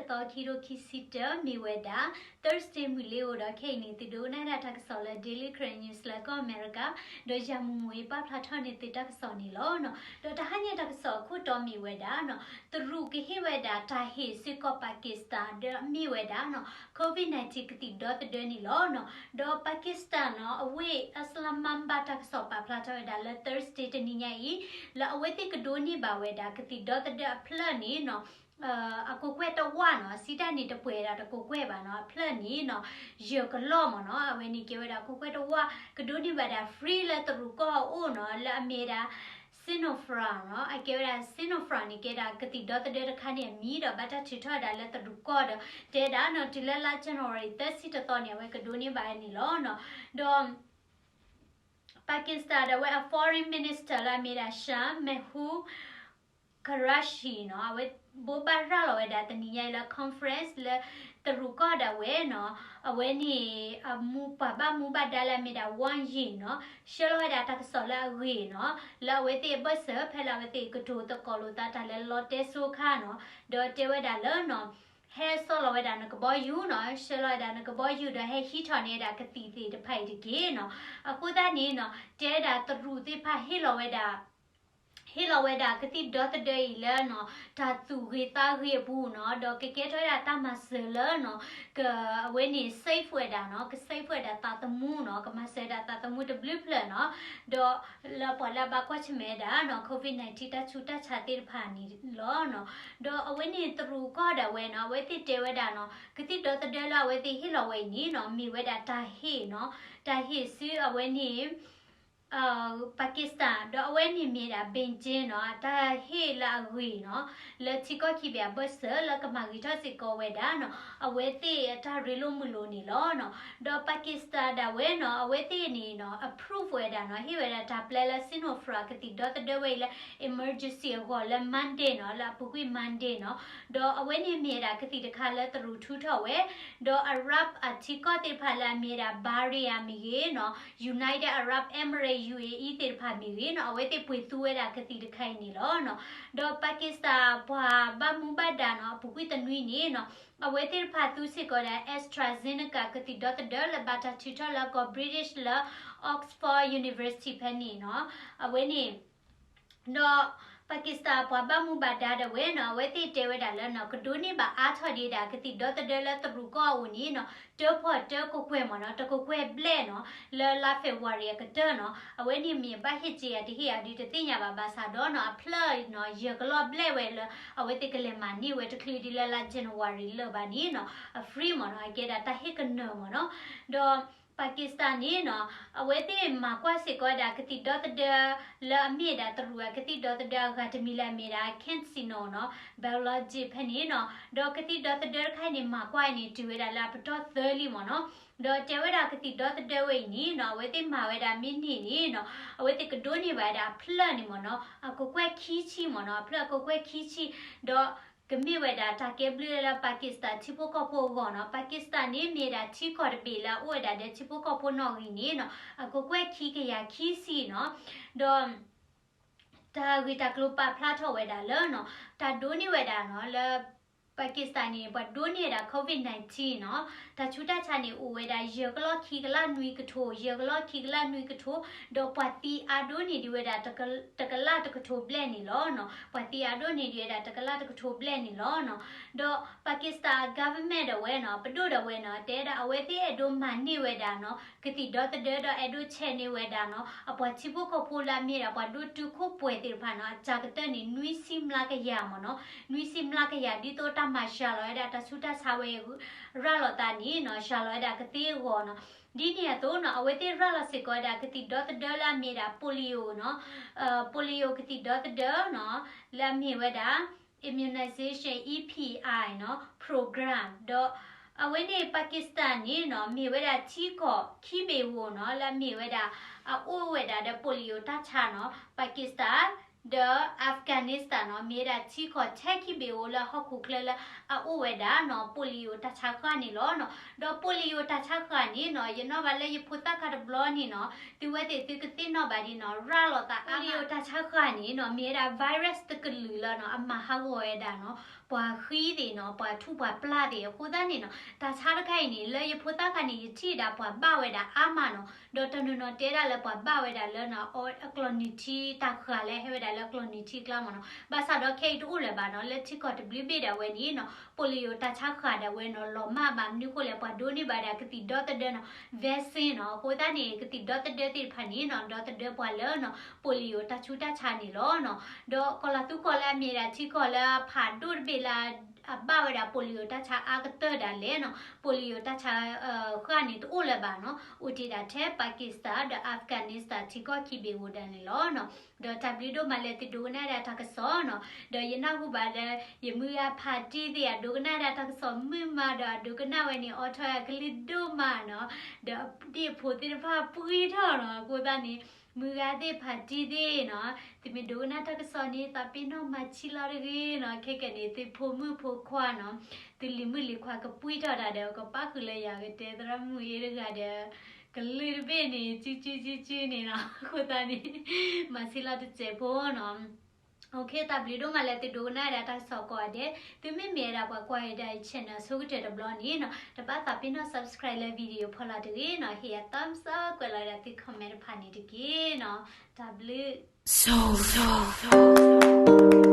သီခံထိခံဆံတၢ မ့ၢ်ဝဲဒၣ် Thursday မုၢ်လ့ၤအိၣ်ဒီး ခဲအံၤန့ၣ် သုဒိကနၣ်ဒၣ်တၢ်ကစီၣ်လၢ Daily Karen News လၢကီၢ်အမဲရကၤ, ဒီးယၤမူမူအံၤ ပာ်ဖျါထီၣ်န့ၢ်သုတၢ်ကစီၣ်န့ၣ်လီၤ. ဒီးတဟါညါတၢ်ကစီၣ်အခိၣ်တီမ့ၢ်ဝဲဒၣ်နီၤ, တရူးကဟ့ၣ်ဝဲဒၣ်တၢ်ဟ့ၣ်စ့ၢ်ကီး Pakistan ဒီးမ့ၢ်ဝဲဒၣ်နီၤ COVID nineteen ကသံၣ်ဒီသဒၢန့ၣ်လီၤနီၤ. ဒီး Pakistan နီၤ အဝ့ၢ် Islamabad တၢ်ကစီၣ်ပာ်ဖျါထီၣ်ဝဲဒၣ်လၢ Thursday တနံၤညါအံၤ လၢအဝဲသ့ၣ်ကဒိးန့ၢ်ဘၣ်ဝဲဒၣ် ကသံၣ်ဒီသဒၢအဖျၢၣ်န့ၣ်နီၤ အကိးကွဲၢ်တဝၣ်နီၤ, စံးတၢ်န့ၣ်တပှဲၤဒၣ်တကိးကွဲၢ်ဘၣ်နီၤ, အဖျၢၣ်န့ၣ်နီၤ ယဲၢ်ကလီၢ်မ့ၢ်နီၤ, အဝဲန့ၣ်ကဲဝဲဒၣ်ကိးကွဲၢ်တဝၣ် ကဒိးန့ၢ်ဘၣ်ဒၣ် free လၢတရူးကီၢ်အအိၣ်နီၤ, လၢအမ့ၢ်ဒၣ် Sinopharm နီၤ, အကဲဝဲဒၣ် Sinopharm န့ၣ် ကဲဒၣ်ကသံၣ်ဒီသဒၢတခါန့ၣ်အမံၤဒီး ဘၣ်တၢ်ထုးထီၣ်ဝဲဒၣ်လၢတရူးကီၢ်ဒီး တဲဒၣ်နီၤ တုၤလၢလါ January သၢဆံတသီန့ၣ် အဝဲကဒိးန့ၢ်ဘၣ်န့ၣ်လီၤနီၤ. ဒီး Pakistan ဒီးအဝဲအ foreign minister လၢအမ့ၢ်ဒၣ် Shah Mehmood Qureshi နီၤ, အဝဲဘိးဘၣ်ရၤလီၤဝဲဒၣ်တနံၤညါအံၤလၢ conference လၢတရူးကီၢ်ဒၣ်ဝဲနီၤ, အဝဲန့ၣ် အမူပှၤဘၣ်မူဘၣ်ဒါလၢအမ့ၢ်ဒၣ် Wang Yi နီၤ, ဆှၢလီၤဝဲဒၣ်တၢ်ကစီၣ်လၢအဂ့ၢ်နီၤ, လၢအဝဲသ့ၣ်အဘၢၣ်စၢၤ ဖဲလၢအဝဲသ့ၣ်ကတိၤသကိးလိာ်သးတၢ်လၢလီတဲစိအခါနီၤ, ဒီးတဲဝဲဒၣ်လၢနီၤ ဟဲစိာ်လီၤဝဲဒၣ်နကဘီယူၤနီၤ, ဆှၢလီၤဝဲဒၣ်နကဘီယူၤဒီး ဟဲဟံးထီၣ်န့ၢ်ဝဲဒၣ်ကသံၣ်သ့ၣ်တဖၣ်အံၤတက့ၢ်နီၤ. အဃိသတးန့ၣ်နီၤ တဲဝဲဒၣ်တရူးသ့ၣ်တဖၣ်ဟ့ၣ်လီၤဝဲဒၣ် ဟ့ၣ်လီၤဝဲဒၣ်ကသံၣ်ဒီသဒၢအံၤလၢနီၤ တၢ်သူၣ်ဂ့ၤသးဂ့ၤအပူၤနီၤ, ဒီးကကဲထီၣ်ဝဲဒၣ်တၢ်မၤစၢၤလၢနီၤ က အဝဲန့ၣ် save ဝဲဒၣ်နီၤ, က save ဝဲဒၣ်သးသမူနီၤ, ကမၤစၢၤဝဲဒၣ်သးသမူတဘျုးဖျၢၣ်နီၤ, ဒီးလၢပှၤလၢအဘၣ်ကွၢ်ဆၢၣ်မဲာ်ဝဲဒၣ်နီၤ COVID nineteen တၢ်ဆူးတၢ်ဆါသ့ၣ်တဖၣ်န့ၣ်လီၤနီၤ. ဒီးအဝဲန့ၣ်တရူးကီၢ်ဒၣ်ဝဲနီၤ အဝဲသ့ၣ်တဲဝဲဒၣ်နီၤ ကသံၣ်ဒီသဒၢလၢအဝဲသ့ၣ်ဟ့ၣ်လီၤဝဲအံၤန့ၣ်နီၤ မ့ၢ်ဝဲဒၣ်တၢ်ဟ့ၣ်နီၤ, တၢ်ဟ့ၣ်ဆူအဝဲန့ၣ် Pakistan ဒီးအဝဲန့ၣ်မ့ၢ်ဒၣ် Beijing နီၤ တၢ်ဟ့ၣ်လၢအဂ့ၤနီၤ လၢထံကီၢ်ခံဘ့ၣ်အဘၢၣ်စၢၤလၢကမၤဂ့ၤထီၣ်စ့ၢ်ကီးဝဲဒၣ်နီၤ အဝဲသ့ၣ်အတၢ်ရ့လိာ်မုာ်လိာ်န့ၣ်လီၤနီၤ. ဒီး Pakistan ဒၣ်ဝဲနီၤ အဝဲသ့ၣ်န့ၣ်နီၤ approve ဝဲဒၣ်နီၤ ဟ့ၣ်ဝဲဒၣ်တၢ်ပျဲလၢ Sinopharm ကသံၣ်ဒီသဒၢဝဲအံၤလၢ emergency အဂီၢ်လၢ Monday နီၤ လၢအပူၤကွံာ် Monday နီၤ. ဒီးအဝဲန့ၣ်မ့ၢ်ဒၣ်ကသံၣ်တခါလၢတရူးထုးထီၣ်ဝဲ ဒီး Arab အထံကီၢ်သ့ၣ်တဖၣ်လၢအမ့ၢ်ဒၣ် Bahrain မ့ၢ်ဂ့ၤနီၤ United Arab Emirates UAE သ့ၣ်တဖၣ်မ့ၢ်ဂ့ၤနီၤ အဝဲသ့ၣ်ပှ့ၤသူဝဲဒၣ်ကသံၣ်တခါအံၤန့ၣ်လီၤနီၤ. ဒီး Pakistan ပှၤဘၣ်မူဘၣ်ဒါနီၤ အပူၤကွံာ်တနွံန့ၣ်နီၤ အဝဲသ့ၣ်တဖၣ်သူစ့ၢ်ကီးဒၣ် AstraZeneca ကသံၣ်ဒီသဒၢလၢဘၣ်တၢ်ထုးထီၣ်လၢကီၢ် British လၢ Oxford University ဖဲန့ၣ်နီၤ အဝဲန့ၣ် ဒီး Pakistan ပှၤဘၣ်မူဘၣ်ဒါဒၣ်ဝဲနီၤ အဝဲသ့ၣ်တဲဝဲဒၣ်လၢနီၤ ကဒိးန့ၢ်ဘၣ်အါထီၣ်ဒံးဒၣ်ကသံၣ်ဒီသဒၢလၢတရူးကီၢ်အအိၣ်န့ၣ်နီၤ တၢဖီၣ်တၢကကွဲၢ်မ့ၢ်နီၤ တကကွဲၢ်ဘျဲၣ်နီၤ လၢလါ February အကတၢၢ်နီၤ အဝဲန့ၣ်မ့ၢ်ဘၣ်ဟ့ၣ်စ့ယၤတဟ့ၣ်ယၤဒုးတသ့ၣ်ညါဘၣ် ဘၣ်ဆၣ်ဒီးနီၤ အဖျၢၣ်နီၤ ယဲၢ်ကလီၢ်ဘျဲၣ်ဝဲလၢ အဝဲသ့ၣ်ကလဲၤမၤန့ၢ်ဝဲတချုးဒ်လၢလါ January လၢာ်ဘၣ်န့ၣ်နီၤ အ free မ့ၢ်နီၤ အကဲဒၣ်တၢ်ဟ့ၣ်ကနၢၤမ့ၢ်နီၤ ဒီး Pakistan န့ၣ်နီၤ အဝဲသ့ၣ်မၤကွၢ်စ့ၢ်ကီးဝဲဒၣ်ကသံၣ်ဒီသဒၢ လၢအမ့ၢ်ဒၣ်တရူးအကသံၣ်ဒီသဒၢအဂၤတမံၤလၢအမ့ၢ်ဒၣ် CanSino နီၤ Biologics ဖဲန့ၣ်နီၤ ဒီးကသံၣ်ဒီသဒၢတခါအံၤန့ၣ် မၤကွၢ်အံၤန့ၣ် တုၤဝဲဒၣ်လၢအပတီၢ်သၢလံမ့ၢ်နီၤ ဒီးတဲဝဲဒၣ်ကသံၣ်ဒီသဒၢဝဲအံၤန့ၣ်နီၤ အဝဲသ့ၣ်မၤဝဲဒၣ်မ့ၢ်န့ၢ်န့ၣ်နီၤ အဝဲသ့ၣ်ကဒိးန့ၢ်ဘၣ်ဝဲဒၣ်အဖျၢၣ်န့ၣ်မ့ၢ်နီၤ အကကွဲၢ်ခံဆံမ့ၢ်နီၤ အဖျၢၣ်အကကွဲၢ်ခံဆံ ဒီး ကမ့ၢ်ဝဲဒၣ်တၢ်ကဲဘျုးလၢ Pakistan ထံဖိကီၢ်ဖိအဂီၢ်နီၤ Pakistan န့ၣ်မ့ၢ်ဒၣ်ထံကီၢ်တဘ့ၣ်လၢအအိၣ်ဝဲဒၣ်ဒီးထံဖိကီၢ်ဖိနီၣ်ဂံၢ်န့ၣ်နီၤ အကကွဲၢ်ခံကယၤခံဆံနီၤ ဒီး တၢ်ဂ့ၢ်တၢ်ကျိၤပာ်ဖျါထီၣ်ဝဲဒၣ်လၢနီၤ တၢ်ဒိးန့ၢ်ဝဲဒၣ်နီၤ လၢ Pakistan န့ၣ် ပှၤဒိးန့ၢ်ဝဲဒၣ် COVID nineteen နီၤ တၢ်ဆူးတၢ်ဆါန့ၣ် အိၣ်ဝဲဒၣ်ယဲၢ်ကလီၢ်ခံကလးနွံကထိ ယဲၢ်ကလီၢ်ခံကလးနွံကထိ ဒီးပှၤသံအါဒိၣ်န့ၢ်ဒံးဝဲဒၣ် တကလးတကထိဘျဲၣ်န့ၣ်လီၤနီၤ ပှၤသံအါဒိၣ်န့ၢ်ဒံးဝဲဒၣ်တကလးတကထိဘျဲၣ်န့ၣ်လီၤနီၤ ဒီး Pakistan government ဒၣ်ဝဲနီၤ ပဒိၣ်ဒၣ်ဝဲနီၤ တဲဒၣ်အဝဲသ့ၣ်အဲၣ်ဒိးမၤန့ၢ်ဝဲဒၣ်နီၤ ကသံၣ်ဒီသဒၢဒီးအဲၣ်ဒိးဆဲးန့ၢ်ဝဲဒၣ်နီၤ အပှၤထံဖိကီၢ်ဖိလၢအမ့ၢ်ဒၣ်ပှၤဒိၣ်တုာ်ခိၣ်ပှဲၤသ့ၣ်တဖၣ်နီၤ အစှၤကတၢၢ်န့ၣ် နွံဆံမျးကယၤမ့ၢ်နီၤ နွံဆံမျးကယၤ ဒ်သိးတၢ်မၤစှၤလီၤဝဲဒၣ်တၢ်ဆူးတၢ်ဆါဝဲ ရၤလီၤသးန့ၣ်နီၤ စှၤလီၤဝဲဒၣ်ကသ့အဂီၢ်နီၤ ဒ်န့ၣ်အသိးနီၤ အဝဲသ့ၣ်ရၤလီၤစ့ၢ်ကီးဝဲဒၣ်ကသံၣ်ဒီသဒၢလၢအမ့ၢ်ဒၣ် polio နီၤ polio ကသံၣ်ဒီသဒၢနီၤ လၢအမ့ၢ်ဝဲဒၣ် immunization E P I နီၤ program ဒီး အဝဲန့ၣ် Pakistan န့ၣ်နီၤ မ့ၢ်ဝဲဒၣ်ထံကီၢ်ခံဘ့ၣ်ဧိၤနီၤ လၢအမ့ၢ်ဝဲဒၣ် အအိၣ်ဝဲဒၣ်ဒီး polio တၢ်ဆါနီၤ Pakistan ဒီး Afghanistan နီၤ မ့ၢ်ဝဲဒၣ်ထံကီၢ်ထဲခံဘ့ၣ်ဧိၤလၢဟီၣ်ခိၣ်ချၢလၢအအိၣ်ဝဲဒၣ်နီၤ polio တၢ်ဆါဃၢ်န့ၣ်လီၤနီၤ ဒီး polio တၢ်ဆါဃၢ်န့ၣ်နီၤ ယနီၣ်ဘၣ်လၢယဖိသၣ်ခါတဘျီန့ၣ်နီၤ သုဝဲသ့ၣ်သုကသ့ၣ်နီၣ်ဘၣ်ဒ်နီၤ ရၤလီၤသးအါ polio တၢ်ဆါဃၢ်န့ၣ်နီၤ မ့ၢ်ဝဲဒၣ် virus တကလုာ်လၢနီၤ အမၤဟးဂီၤဝဲဒၣ်နီၤ ပှၤဃံသ့ၣ်နီၤ ပှၤထူးပှၤပျၢ်သ့ၣ် အဃိသတးန့ၣ်နီၤ တၢ်ဆါတခါအံၤန့ၣ် လၢယဖိသၣ်ခါန့ၣ် ယထံၣ်ဒၣ်ပှၤဘၣ်ဝဲဒၣ်အါမးနီၤ ဒီးတနီၤနီၤတဲဒၣ်လၢပှၤဘၣ်ဝဲဒၣ်လၢနီၤ အကျိၤနံၤထံတၢ်ဃာ်လၢဟဲဝဲဒၣ်လၢအကျိၤနံၤထံကျါမးနီၤ ဘၣ်ဆၣ်ဒီးခဲအံၤတအိၣ်လၢၤဘၣ်နီၤ လၢထံကီၢ်တဘျုးဘ့ၣ်ဒၣ်ဝဲန့ၣ်နီၤ ပိုလီယိၤတၢ်ဆါဃာ်ဒၣ်ဝဲနီၤ လီၤမၢ်ဘၣ် မနုၤဃိလဲၣ် ပှၤဒိးန့ၢ်ဘၣ်ဒၣ်ကသံၣ်ဒီသဒၢနီၤ vaccine နီၤ အဃိသတးန့ၣ် ကသံၣ်ဒီသဒၢသ့ၣ်တဖၣ်န့ၣ်နီၤ ဒီသဒၢပှၤလၢနီၤ ပိုလီယိၤတၢ်ဆူးတၢ်ဆါန့ၣ်လီၤနီၤ ဒီးကီၤလၤသူကီၢ်လၢအမ့ၢ်ဒၣ်ထံကီၢ်လၢအဖးဒိၣ်တဘ့ၣ်လၢ အဘၣ်ဝဲဒၣ် ပိုလီယိၤတၢ်ဆါအါကတၢၢ်ဒၣ်လဲာ်နီၤ ပိုလီယိၤတၢ်ဆါ ဃာ်န့ၣ်တအိၣ်လၢၤဘၣ်နီၤ အိၣ်တ့ၢ်ဒၣ်ထဲ Pakistan ဒီး Afghanistan ထံကီၢ်ခံဘ့ၣ်ဧိၤဒၣ်န့ၣ်လီၤနီၤ ဒီးတၢ်ဘျုးဒိၣ်မးလၢသုဒိကနၣ်ဒၣ်တၢ်ကစီၣ်နီၤ ဒီးယနၢ်ဟူဘၣ်လၢ ယမုၢ်ဂၤဖးတံၢ်သ့ၣ် အဒိကနၣ်ဒၣ်တၢ်ကစီၣ်မုာ်မး ဒီးအဒိကနၣ်ဝဲန့ၣ် အိးထီၣ်အကလုၢ်ဒိၣ်မးနီၤ ဒီးဒ့ၣ်ဖိသ့ၣ်တဖၣ်ပှံၢ်ထီၣ်နီၤ အဃိသတးန့ၣ် မုၢ်ဂၤသ့ၣ်ဖးတံၢ်သ့ၣ်နီၤ သုမ့ၢ်ဒိကနၣ်တၢ်ကစီၣ်န့ၣ် သးပ့ၤနီၣ်မၤဆံးလီၤတဂ့ၤနီၤ ခဲကနံၣ်န့ၣ် သုဖိမုၣ်ဖိခွါနီၤ သုလံၤမုၣ်လံၤခွါကပှံၢ်ထီၣ်တၢ်ဒီး ကပၣ်ဃုာ်လၢယၤကတဲသရၣ်မုၣ်အ့တဂၤဒီး ကလုၢ်တဘ့ၣ်န့ၣ် ကၠူကၠူကၠူကၠူန့ၣ်နီၤ အဃိသတးန့ၣ် မၤဆံးလီၤတစဲးဖိနီၤ OK တၢ်ဘျုးဒိၣ်မးလၢသုဒိကနၣ်ဒၣ်တၢ်ကစီၣ်ကိးဂၤဒဲး သုမ့မ့ၢ်ဝဲဒၣ်ပှၤကွၢ်ဝဲဒၣ်အံၤ channel ဆိကတၢၢ်တဘျီန့ၣ်နီၤ တဘၣ်သးပ့ၤနီၣ် subscribe လၢ video ဖီလာ်တဂ့ၤနီၤ ဟ့ၣ်ယၤ thumbs up ကွဲးလီၤဒၣ်သု comment တဖၣ်န့ၣ်တက့ၢ်နီၤ တၢ်ဘျုး